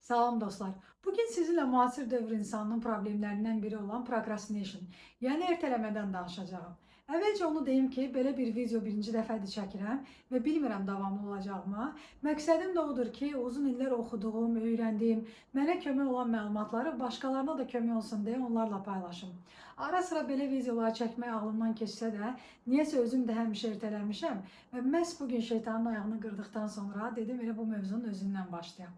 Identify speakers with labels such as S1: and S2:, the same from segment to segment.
S1: Salam dostlar. Bugün sizinlə müasir dövr insanının problemlərindən biri olan procrastination, yəni ertələmədən danışacağam. Əvvəlcə onu deyim ki, belə bir video birinci dəfədir çəkirəm və bilmirəm davamlı olacaqmı. Məqsədim də odur ki, uzun illər oxuduğum, öyrəndiyim, mənə kömək olan məlumatları başqalarına da kömək olsun deyə onlarla paylaşım. Ara sıra belə videolar çəkmək ağlımdan keçsə də, niyəsə özüm də həmişə ertələmişəm və məhz bu gün şeytanın ayağını qırdıqdan sonra dedim elə bu mövzunun özündən başlayam.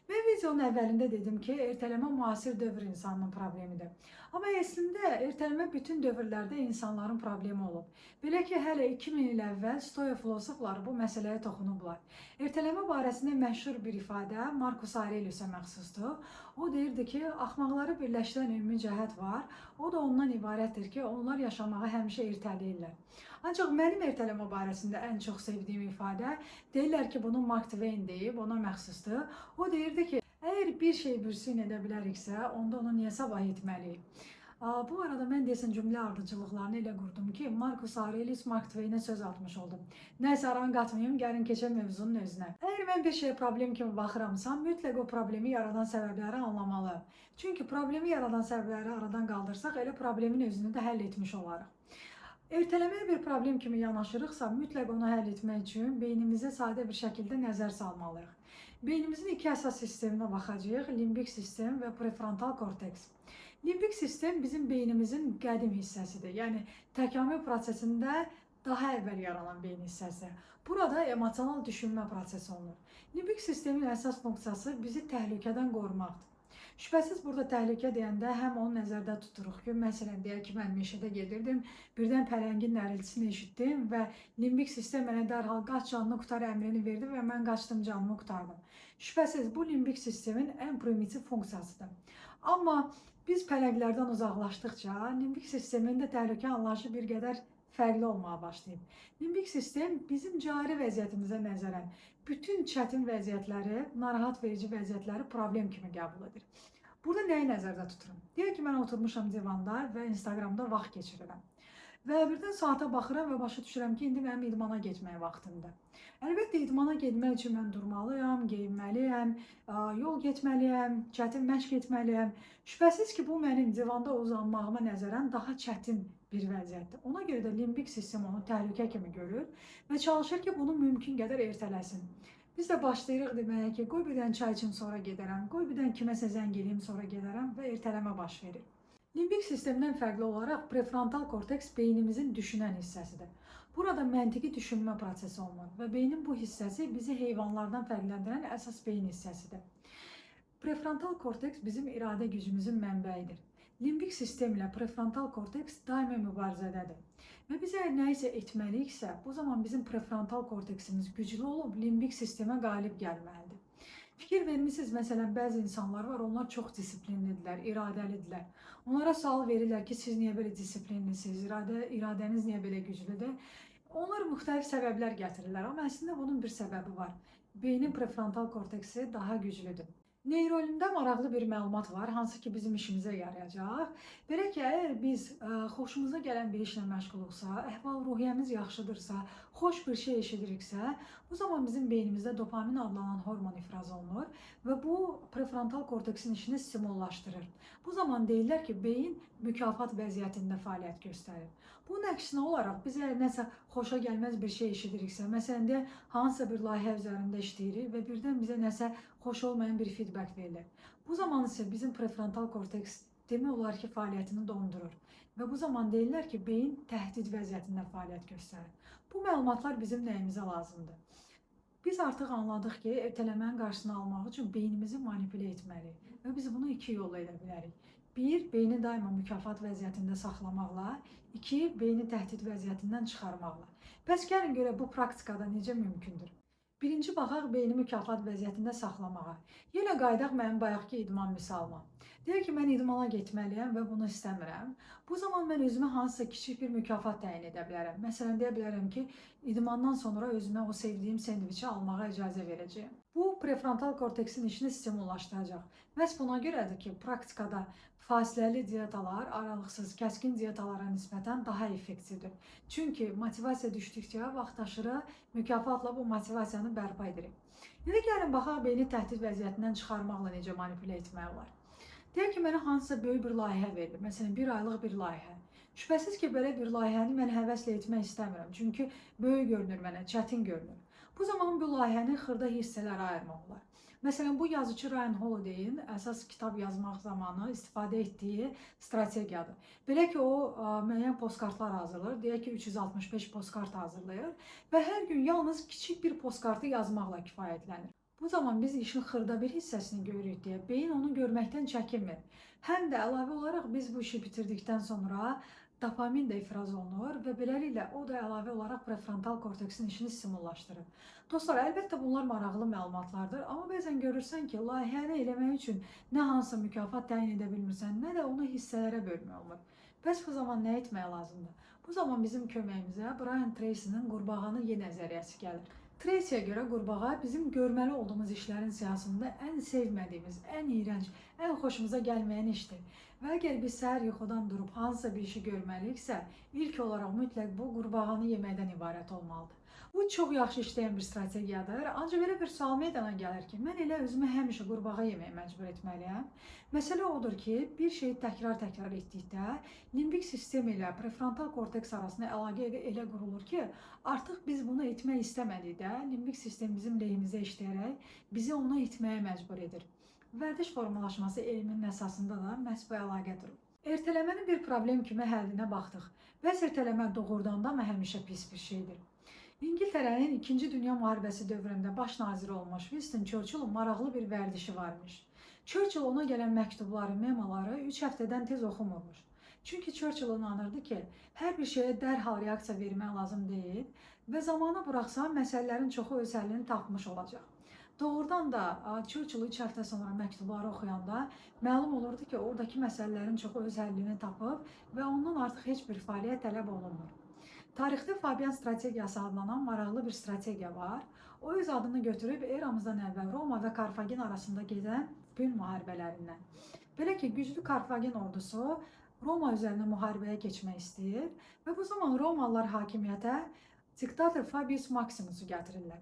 S1: Mən videonun əvvəlində dedim ki, ertələmə müasir dövr insanının problemidir. Amma əslində ertələmə bütün dövrlərdə insanların problemi olub. Belə ki, hələ 2000 il əvvəl stoa filosofları bu məsələyə toxunublar. Ertələmə barəsində məşhur bir ifadə Marcus Aureliusa məxsusdur. O deyirdi ki, axmaqları birləşdirən ümumi cəhət var. O da ondan ibarətdir ki, onlar yaşamağı həmişə ertələyirlər. Ancaq mənim ertələmə barəsində ən çox sevdiyim ifadə, deyirlər ki, bunu Mark Twain deyib, ona məxsusdur. O deyirdi ki, əgər bir şey bürsün edə biləriksə, onda onu niyə sabah etməliyik? Bu arada mən deyəsən cümlə ardıcıllıqlarını elə qurdum ki, Marcus Aurelius Mark Twainə söz atmış oldum. Nəysə, aranı qatmayım, gəlin keçək mövzunun özünə. Əgər mən bir şeyə problem kimi baxıramsa, mütləq o problemi yaradan səbəbləri anlamalıyam. Çünki problemi yaradan səbəbləri aradan qaldırsaq, elə problemin özünü də həll etmiş olarıq. Ertələməyə bir problem kimi yanaşırıqsa, mütləq onu həll etmək üçün beynimizə sadə bir şəkildə nəzər salmalıyıq. Beynimizin iki əsas sisteminə baxacağıq: limbik sistem və prefrontal korteks. Limbik sistem bizim beynimizin qədim hissəsidir. Yəni təkamül prosesində daha əvvəl yaranan beyin hissəsi. Burada emosional düşünmə prosesi olunur. Limbik sistemin əsas funksiyası bizi təhlükədən qorumaqdır. Şübhəsiz burada təhlükə deyəndə həm onu nəzərdə tuturuq ki, məsələn deyək ki, mən meşədə gedirdim, birdən pələngin nəriltisini eşitdim və limbik sistem mənə dərhal qaç, canını qurtar əmrini verdi və mən qaçdım, canımı qurtardım. Şübhəsiz bu limbik sistemin ən primitiv funksiyasıdır. Amma biz pələnglərdən uzaqlaşdıqca limbik sistemin də təhlükə anlayışı bir qədər fərqli olmağa başlayıb. Limbik sistem bizim cari vəziyyətimizə nəzərən bütün çətin vəziyyətləri, narahat verici vəziyyətləri problem kimi qəbul edir. Burada nəyi nəzərdə tuturum? Deyək ki, mən oturmuşam divanda və Instagramda vaxt keçirirəm. Və birdən saata baxıram və başa düşürəm ki, indi mənim idmana getmək vaxtımdır. Əlbəttə, idmana getmək üçün mən durmalıyam, geyinməliyəm, yol getməliyəm, çətin məşq etməliyəm. Şübhəsiz ki, bu mənim divanda uzanmağıma nəzərən daha çətin bir vəziyyətdir. Ona görə də limbik sistem onu təhlükə kimi görür və çalışır ki, bunu mümkün qədər ertələsin. Biz də başlayırıq deməyə ki, qoy bir dənə çay içim, sonra gedərəm, qoy bir dənə kiməsə zəng eləyim, sonra gedərəm və ertələmə baş verir. Limbik sistemdən fərqli olaraq prefrontal korteks beynimizin düşünən hissəsidir. Burada məntiqi düşünmə prosesi olunur və beynin bu hissəsi bizi heyvanlardan fərqləndirən əsas beyin hissəsidir. Prefrontal korteks bizim iradə gücümüzün mənbəyidir. Limbik sistem ilə prefrontal korteks daima mübarizədədir. Və biz əgər nəyisə etməliyiksə, bu zaman bizim prefrontal korteksimiz güclü olub limbik sistemə qalib gəlməlidir. Fikir vermisiniz, məsələn, bəzi insanlar var, onlar çox disiplinlidirlər, iradəlidirlər. Onlara sual verirlər ki, siz niyə belə disiplinlisiniz, iradəniz niyə belə güclüdür? Onlar müxtəlif səbəblər gətirirlər, amma əslində bunun bir səbəbi var. Beynin prefrontal korteksi daha güclüdür. Neyroilimdə maraqlı bir məlumat var, hansı ki bizim işimizə yarayacaq. Belə ki, əgər biz xoşumuza gələn bir işlə məşğuluqsa, əhval-ruhiyyəmiz yaxşıdırsa, xoş bir şey eşidiriksə, bu zaman bizim beynimizdə dopamin adlanan hormon ifraz olunur və bu prefrontal korteksin işini stimullaşdırır. Bu zaman deyirlər ki, beyin mükafat vəziyyətində fəaliyyət göstərir. Bunun əksinə olaraq biz əgər nəsə xoşa gəlməz bir şey eşidiriksə, məsələn deyək, hansısa bir layihə üzərində işləyirik və birdən bizə nəsə xoş olmayan bir feedback verilir. Bu zaman isə bizim prefrontal korteks demək olar ki, fəaliyyətini dondurur. Və bu zaman deyirlər ki, beyin təhdid vəziyyətində fəaliyyət göstərir. Bu məlumatlar bizim nəyimizə lazımdır? Biz artıq anladıq ki, ertələmənin qarşısını almaq üçün beynimizi manipulə etməliyik və biz bunu iki yolla edə bilərik. Bir, beyni daima mükafat vəziyyətində saxlamaqla, iki, beyni təhdid vəziyyətindən çıxarmaqla. Bəs gəlin görək bu praktikada necə mümkündür? Birinci baxaq beyni mükafat vəziyyətində saxlamağa. Yenə qayıdaq mənim bayaqki idman misalıma. Deyək ki, mən idmana getməliyəm və bunu istəmirəm. Bu zaman mən özümə hansısa kiçik bir mükafat təyin edə bilərəm. Məsələn, deyə bilərəm ki, idmandan sonra özümə o sevdiyim sendviçi almağa icazə verəcəyəm. Bu prefrontal korteksin işini stimullaşdıracaq. Məhz buna görədir ki, praktikada fasiləli diyetalar aralıqsız kəskin diyetalara nisbətən daha effektivdir. Çünki motivasiya düşdükcə vaxtaşırı mükafatla bu motivasiyanı bərpa edirik. İndi gəlin baxaq beyni təhdid vəziyyətindən çıxarmaqla necə manipulə etmək olar. Deyək ki, mənə hansısa böyük bir layihə verilir. Məsələn, bir aylıq bir layihə. Şübhəsiz ki, belə bir layihəni mən həvəslə etmək istəmirəm. Çünki böyük görünür mənə, çətin görünür. Bu zaman bu layihəni xırda hissələrə ayırmaq olar. Məsələn, bu yazıçı Ryan Holiday-in əsas kitab yazmaq zamanı istifadə etdiyi strategiyadır. Belə ki, o müəyyən postkartlar hazırlayır. Deyək ki, 365 postkart hazırlayır və hər gün yalnız kiçik bir postkartı yazmaqla kifayətlənir. Bu zaman biz işin xırda bir hissəsini görürük deyə beyin onu görməkdən çəkinmir. Həm də əlavə olaraq biz bu işi bitirdikdən sonra dopamin də ifraz olunur və beləliklə o da əlavə olaraq prefrontal korteksin işini stimullaşdırır. Dostlar, əlbəttə bunlar maraqlı məlumatlardır, amma bəzən görürsən ki, layihəni eləmək üçün nə hansısa mükafat təyin edə bilmirsən, nə də onu hissələrə bölmək olmur. Bəs bu zaman nə etmək lazımdır? Bu zaman bizim köməyimizə Brian Tracy'nin qurbağanı ye nəzəriyyəsi gəlir. Tracy'yə görə qurbağa bizim görməli olduğumuz işlərin siyahısında ən sevmədiyimiz, ən iyrənc, ən xoşumuza gəlməyən işdir. Və əgər biz səhər yuxudan durub hansısa bir işi görməliyiksə, ilk olaraq mütləq bu qurbağanı yeməkdən ibarət olmalıdır. Bu çox yaxşı işləyən bir strategiyadır. Ancaq belə bir sual meydana gəlir ki, mən elə özümü həmişə qurbağa yeməyə məcbur etməliyəm. Məsələ odur ki, bir şeyi təkrar-təkrar etdikdə limbik sistem ilə prefrontal korteks arasında əlaqə elə qurulur ki, artıq biz bunu etmək istəmədikdə limbik sistem bizim lehimizə işləyərək bizi onu etməyə məcbur edir. Vərdiş formalaşması elminin əsasında da məhz bu əlaqə durur. Ertələmənin bir problem kimi həllinə baxdıq. Bəs ertələmə doğrudan da mı həmişə pis bir şeydir? İngiltərənin İkinci Dünya Müharibəsi dövründə baş naziri olmuş Winston Churchill'un maraqlı bir vərdişi varmış. Churchill ona gələn məktubları, memoları 3 həftədən tez oxumurmuş. Çünki Churchill inanırdı ki, hər bir şeyə dərhal reaksiya vermək lazım deyil və zamana buraxsan məsələlərin çoxu öz həllini tapmış olacaq. Doğrudan da Churchill 3 həftə sonra məktubları oxuyanda məlum olurdu ki, oradakı məsələlərin çoxu öz həllini tapıb və ondan artıq heç bir fəaliyyət tələb olunmur. Tarixdə Fabian strategiyası adlanan maraqlı bir strategiya var. O öz adını götürüb eramızdan əvvəl Roma və Karfagen arasında gedən Pün müharibələrindən. Belə ki, güclü Karfagen ordusu Roma üzərinə müharibəyə keçmək istəyir və bu zaman Romalılar hakimiyyətə diktator Fabius Maximusu gətirirlər.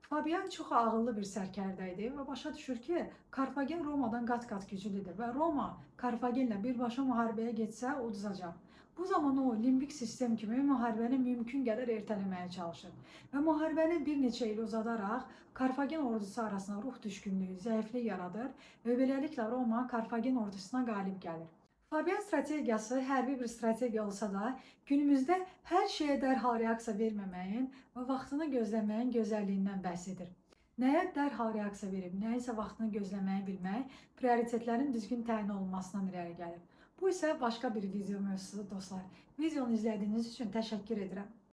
S1: Fabian çox ağıllı bir sərkərdə idi və başa düşür ki, Karfagen Romadan qat-qat güclüdür və Roma Karfagenlə birbaşa müharibəyə getsə uduzacaq. Bu zaman o limbik sistem kimi müharibəni mümkün qədər ertələməyə çalışır və müharibəni bir neçə il uzadaraq Karfagen ordusu arasında ruh düşkünlüyü, zəiflik yaradır və beləliklə Roma Karfagen ordusuna qalib gəlir. Fabian strategiyası hərbi bir strategiya olsa da, günümüzdə hər şeyə dərhal reaksiya verməməyin və vaxtını gözləməyin gözəlliyindən bəhs edir. Nəyə dərhal reaksiya verib, nəyə isə vaxtını gözləməyi bilmək prioritetlərin düzgün təyin olunmasından irəli gəlir. Bu isə başqa bir video mövzusudur dostlar. Videonu izlədiyiniz üçün təşəkkür edirəm.